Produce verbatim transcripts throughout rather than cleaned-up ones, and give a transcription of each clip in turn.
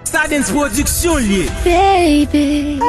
Stardens Production l ye. Baby.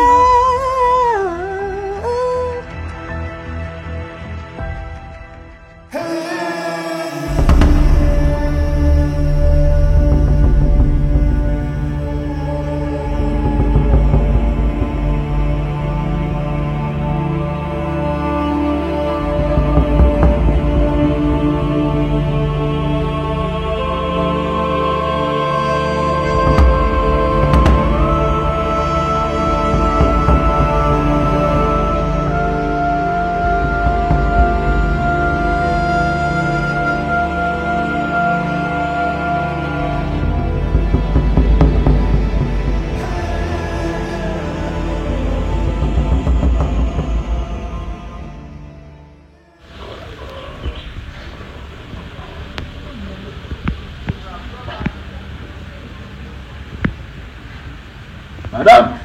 Madanm,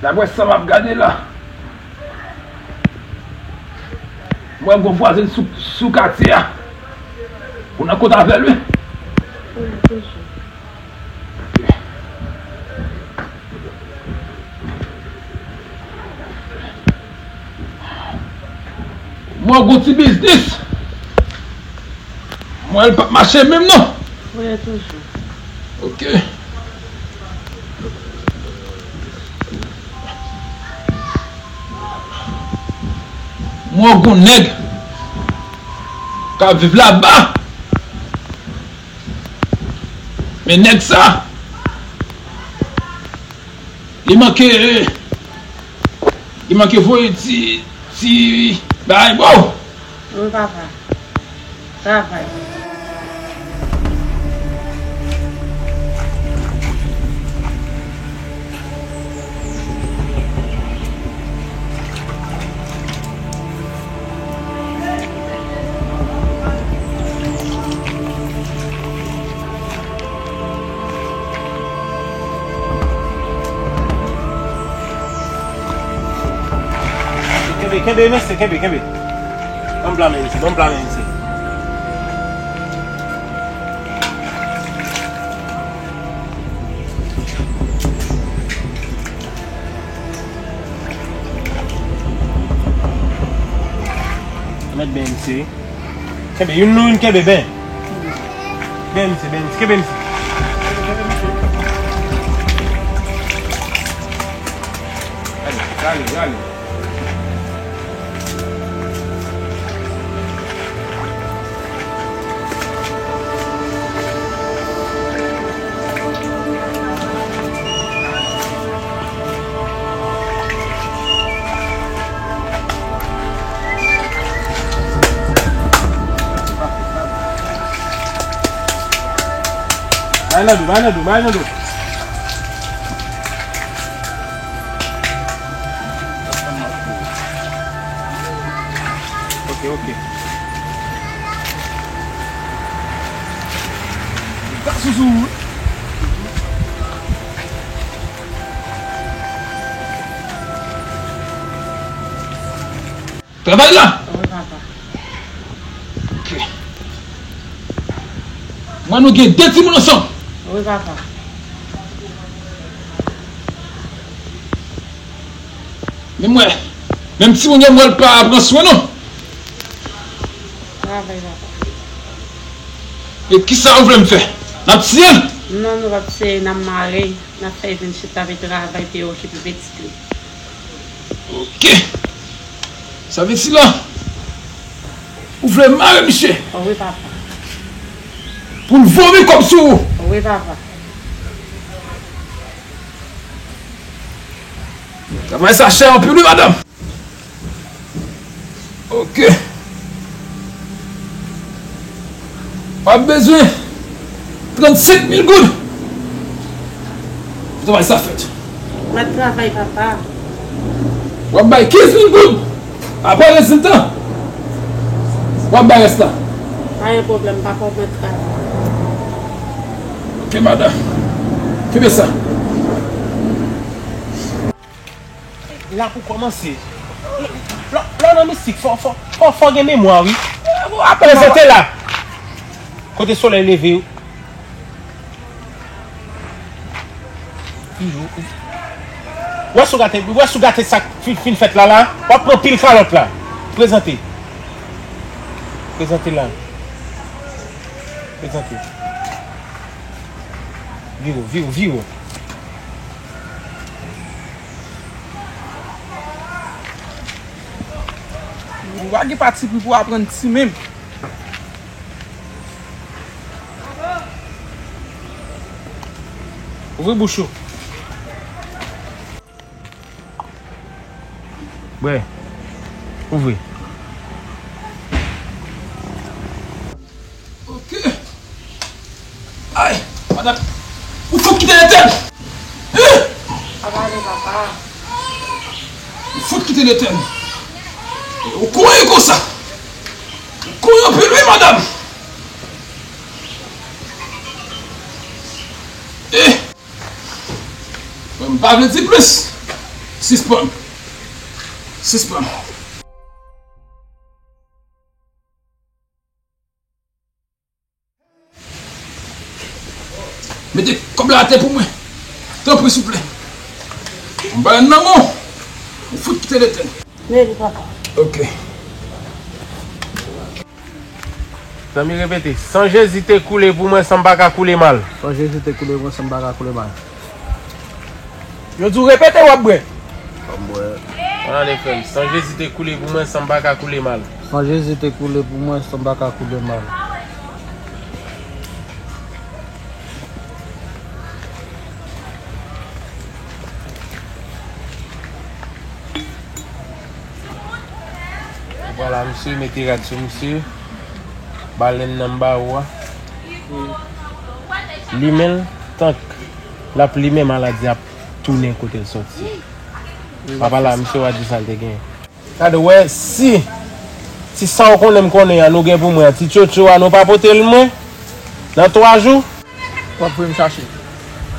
daprè sa m ap gade la, m wè gon vwazen sou, sou katye a. Ou nan kont avè l, wi. Mwen gon ti biznis. Mwen l p ap mache menm non. Wi, toujou. Ok. Mwen gon nèg k ap viv laba. Men nèg sa, li manke, li manke voye ti, ti bagay ba w. Wi, papa. Travay. Kenbe, kenbe, mesye, kenbe, kenbe. Ban m pla men isi, ban m pla men isi. Mèt ben misye. Kenbe youn nou youn, kenbe ben. Ben misye, ben misye, kenbe misye. Ale, ale, ale. Bay nan dou, bay nan dou, bay nan dou. Ok, ok. Li ka sousou. Travay la. Wi, papa. Ok. Mwen nou gen de timoun ansanm. Wi, papa. Men mwen, menm timoun yo, mwen pa pran swen non. Travay, papa. E kisa ou vle m fè? N ap tiye l? Non, nou p ap tiye, n ap mare, n ap fè l vin chita, epi travay, epi okipe pitit li. Ok. Sa vle di la, ou vle mare misye? Wi, papa. Pou l vomi kòb sou ou? Wi, papa. Travay sa chè anpil wi, madanm. Ok. W ap bezwen trannsenk mil goud pou travay sa fèt. Mwen travay, papa. W ap bay kenz mil goud. Apre rezilta, w ap bay rès la. Pa gen pwoblèm, papa, mwen travay. Ok, madanm. Kenbe sa. La pou kòmanse. Lè, lè w nan mistik, fò, fò, fò, fò gen memwa, wi. Prezante la. Kote solèy leve yo. Wè si w gate, wè si w gate sa k fin, fin fèt la, la. W ap pran pil kalòt la. Prezante. Prezante la. Prezante. Vire, vire, vire. Ou pa gen patipri pou aprann ti menm. Ouvri bouch ou. Bwè. Ouvri. Ok. Ay, madanm. Ou fout kite Letèn. Hein? Pa pale, papa. Ou fout kite Letèn. Ou konyen konsa. Ou konyen anpil, wi, madanm. Eh. Mwen, m pa vle di plis. Sispann. Sispann. Mete kòb la atè pou mwen. Tanpri, souple. M ba nan men w. Ou fout kite Letèn. Meri, papa. Ok. Zanmi, repete. San Jezi te koule pou mwen, san m pa ka koule mal. San Jezi te koule pou mwen, san m pa ka koule mal. Yo di w repete, w ap bwè. W ap bwè. Ann ale, frè m. San Jezi te koule pou mwen, san m pa ka koule mal. San Jezi te koule pou mwen, san m pa ka koule mal. Vwala, misye, mete rad sou misye. Balèn nan m ba ou a. Limen l, tank l ap limen, maladi ap tounen kote l soti. Papa la, misye, w a di sa l te genyen. Gade, w wè, si, si sa w konnen m konnen an, nou gen pou mwen an, ti tchotcho a, nou pa pote l mwen, nan twa jou? W ap voye m chache?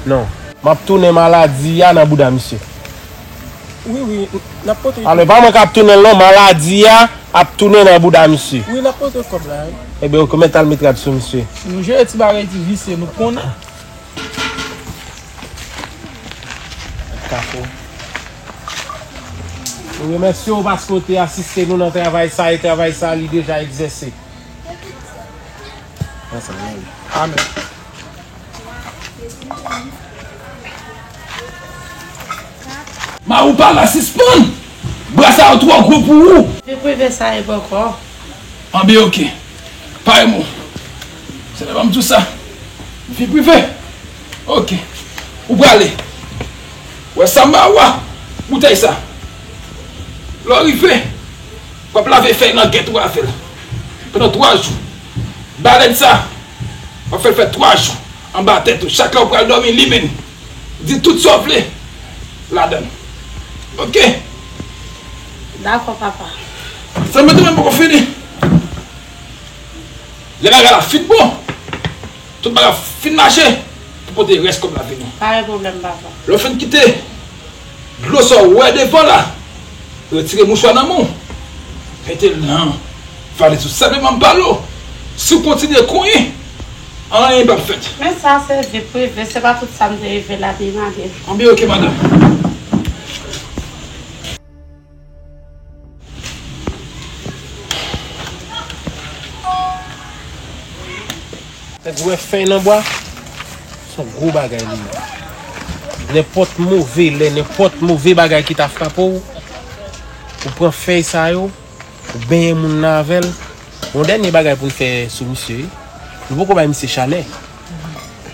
Non. M ap tounen maladi a nan bouda misye. Wi, wi, n ap pote. Alò, e pa mwen k ap tounen l non, maladi a ap tounen nan bouda misye. Wi, n ap pote kòb la, wi. Ebyen, ok, mèt al met rad sou misye. Nou jere ti bagay, ti visye, nou konnen. Kafou. Nou remèsye w paske w te asiste nou nan travay sa, e travay sa, li deja egzèse. Ansanm, ann ale. Amèn. Mari w pa la, sispann! Bra sa yo twò gwo pou ou! Vye prive sa e bòkò. Anben, ok. Pare mwen. Se lè ban m di w sa. Vi prive. Ok. Ou prale. Wè sa m ba ou a. Boutèy sa. Lè w rive, w ap lave fèy langèt ou avè l. Pandan twa jou. Balèn sa, w ap fè l fè twa jou anba tèt ou. Chak lè w pral dòmi, limen l. Di tout sa w vle ladan l. Ok? Dakò, papa. Sèlman, mwen poko fini. Lè bagay la fin bon, tout bagay fin mache, pou pote rès kòb la vini. Pa gen pwoblèm, papa. Lè w fin kite dlo sa w wè devan la, retire mouchwa nan men w, mete l nan valiz ou. Senpleman, m pale w, si w kontinye konyen, anyen p ap fèt. Men sa se vi prive, se pa tout sa m te rive la demande. Anben, ok, madanm. Nèg wè fèy nan bwa, se yon gwo bagay li ye. Nenpòt move lè, nenpòt move bagay ki ta frape w, ou pran fèy sa yo, ou benyen moun nan avè l. Yon dènye bagay pou n fè sou misye, wi. Nou poko bay misye chalè.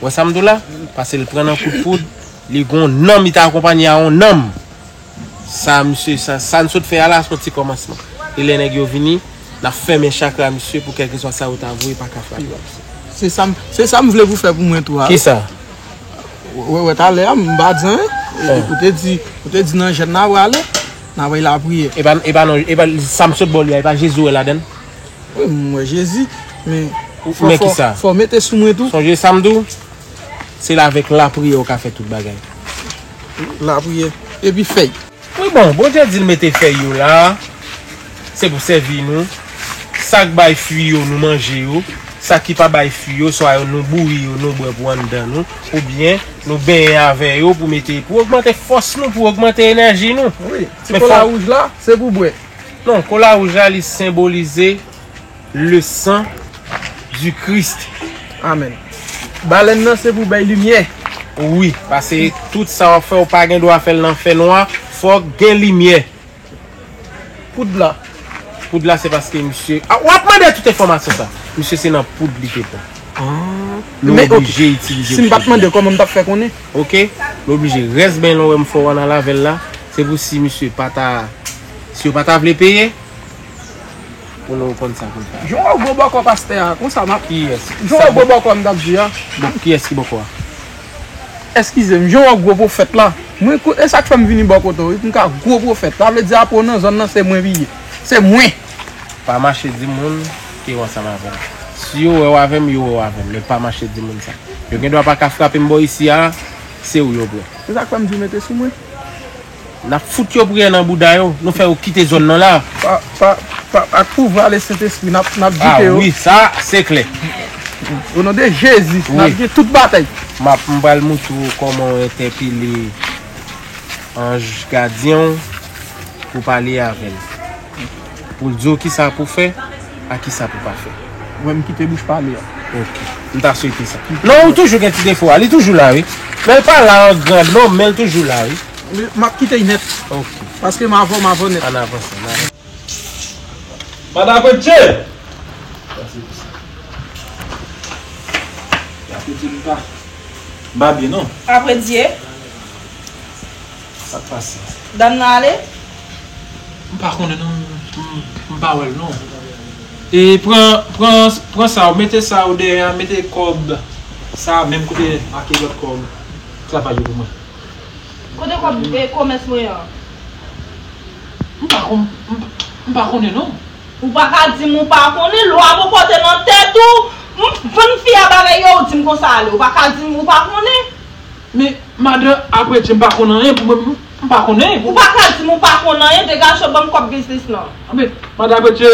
Ou wè sa m di w la? Paske l pran nan kout poud, li gon nanm, li ta akonpanye a yon nanm. Sa, misye, sa, sa n sot fè a la, se yon ti kòmansman. E lè nèg yo vini, n ap fèmen chakra misye pou kèlkeswa sa yo ta voye pa ka frape yo. Se sa m, se sa m vle pou fè pou mwen tou a. Kisa? Wè, wè, talè a, m pa di anyen. E, ou te di, ou te di nan jèn nan prale, n a voye lapriyè. E pa, e pa non, e pa, sa m sot ba w li a, e pa Jezi w wè ladan l? Wi, m wè Jezi, men fò, men fò, kisa? Fò mete sou mwen tou. Sonje sa m di w, se la avèk lapriyè ou ka fè tout bagay. Lapriyè. Epi fèy. Wi, bon, Bondye di l mete fèy yo la, se pou sèvi nou. Sa k bay fwi yo, nou manje yo, Sa ki pa bay fwi yo, swa yo nou bouyi yo, nou bwè pou anndan nou, oubyen nou benyen avè yo pou mete, pou ogmante fòs nou, pou ogmante enèji nou. Wi, ti kola wouj la, se pou bwè. Non, kola wouj la, li senbolize le sang du Christ. Amèn. Balèn nan, se pou bay limyè. Wi, paske tout sa w ap fè, ou pa gen dwa fè l nan fènwa, fòk gen limyè. Poud la. Poud la, se paske misye, a, w ap mande tout enfòmasyon sa. Misye se nan poud li te pran. Ah. Nou oblije itilize poud la. Si m pa t mande, kòman m t ap fè konnen? Oke, nou oblije. Rès ben lè w wè m fè w nan lavèl la, se pou si misye pa ta, si yo pa ta vle peye, pou nou konn sa pou n fè. Jan w gwo bòkò pastè a, konsa m ap. Kiyès? Jan w gwo bòkò m t ap di a. Bon, kiyès ki bòkò a? Eskize m, jan w gwo pwofèt la. Mwen, e sa k fè m vini bò kote w, wi, pou m ka gwo pwofèt. Sa vle di apre w nan zòn nan, se mwen pi ye. Se mwen. Pa mache di moun ke w ansanm avè m. Si yo wè w avè m, yo wè w avè m. Men pa mache di moun sa. Yo gen dwa pa ka frape m bò isi a, se ou yo pran. Se sa k fè m di w mete sou mwen. N ap fout yo priyè nan bouda yo, nou fè yo kite zòn nan la. Pa, pa, pa, ak pouvwa Lesentespri, n ap, n ap dike yo. Ah wi, sa, se klè. O non de Jezi, n ap gen tout batay. M ap, m pral moutre w kòman w entèpele anj gadyen w pou pale avè l. Pou l di w kisa pou fè, ak kisa pou pa fè. Ou wè m kite bouch pale a. Ok. M ta swete sa. Non, ou toujou gen ti defo a. Li toujou la, wi. Men l pa la an grand non, men l toujou la, wi. M ap kite l nèt. Ok. Paske m avè w, m avè w nèt. Ann avanse, ann avanse. Madan Apredye! Apredye m pa, m pa byen, non. Apredye? Sa k pase? Dam nan ale? M pa konnen non, m, m, m pa wè l non. E pran, pran, pran sa, ou mete sa ou dèyè a, mete kòb sa menm kote make lòt kòb travay yo pou mwen. Kote kòb, e, komès mwen an? M pa konn, m, m pa konnen non. Ou pa ka di m ou pa konnen, lwa poko te nan tèt ou. M vann fi a ba nèg yo, ou di m konsa ale. Ou pa ka di m ou pa konnen. Men, madan Apredye, m pa konn anyen pou mwen, m, m pa konnen. Ou pa ka di m ou pa konn anyen, degaje w ban m kòb biznis lan. Men, madan Apredye,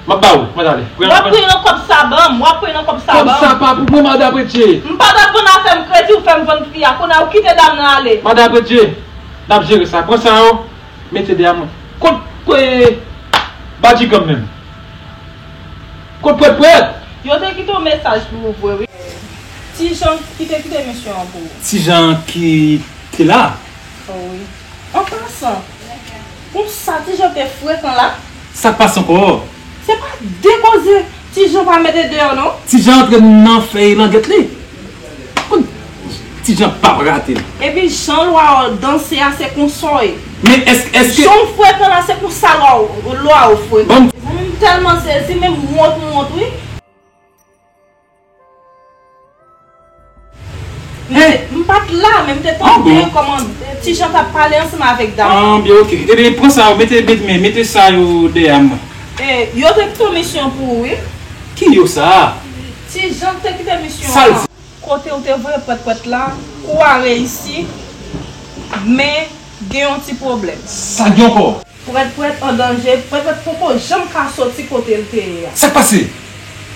m ap ba ou, mwen ale. W ap priye nan kòb sa ban m, w ap priye nan kòb sa ban m. Kòb sa pa pou mwen, madan Apredye. M pa t ap vann afè m kredi, ou fè m vann fi a, kounye a ou kite dam nan ale. Madan Apredye, n ap jere sa. Pran sa yo, mete dèyè mwen. Kot, e, badjigam menm? Kot prèt prèt? Yo te kite yon mesaj pou ou vre, wi. Ti Jan ki te kite misyon an pou ou. Ti Jan ki te la? Oh, wi. An pasan, konsa Ti Jan te frekan la? Sa k pase ankò? Se pa de koze Ti Jan pa mete deyò, non. Ti Jan antre nan fèy langèt li. Konn Ti Jan p ap rate l. Epi jan lwa w danse a, se konsa w ye. Men èske, èske jan w frekan la, se konsa lwa w, lwa w frekan. Bon. M tèlman sezi, men m wont, m wont, wi. Men m pa t la, men m te tande kòman Ti Jan t ap pale ansanm avèk dam nan. Ah, byen, ok. Ebyen, pran sa yo, mete, mete, men, mete sa yo dèyè mwen. E, yo te kite yon misyon pou ou, wi. Ki yo sa? Ti Jan te kite misyon an. Sa l di? Kote w te voye pwèt pwèt la, kou a reyisi, men gen yon ti pwoblèm. Sa gen ankò? Pwèt pwèt an danje, pwèt pwèt poko janm ka soti kote l te ye a. Sa k pase?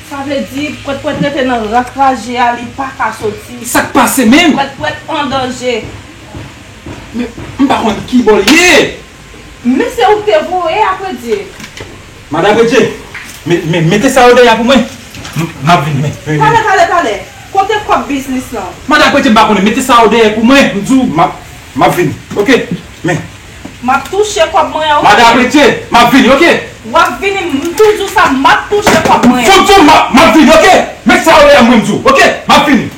Sa vle di pwèt pwèt rete nan rak raje a, li pa ka soti. Sa k pase menm? Pwèt pwèt an danje. Men, m pa konn ki bò l ye. Men se ou k te voye, Apredye. Madan Apredye, me, me, mete sa yo dèyè pou mwen. M, m ap vini, men, men, men. Talè, talè, talè. Kote kòb biznis lan? Madan Apredye, m pa konnen. Mete sa yo dèyè pou mwen. M di w, m ap, m ap vini. Ok, men. M ap touche kòb mwen an, wi. Madan Apredye, m ap vini, ok? W ap vini, m tou di w sa, m ap touche kòb mwen an. Fout di w, m ap, m ap vini, ok? Met sa yo dèyè mwen, m di w, ok? M ap vini.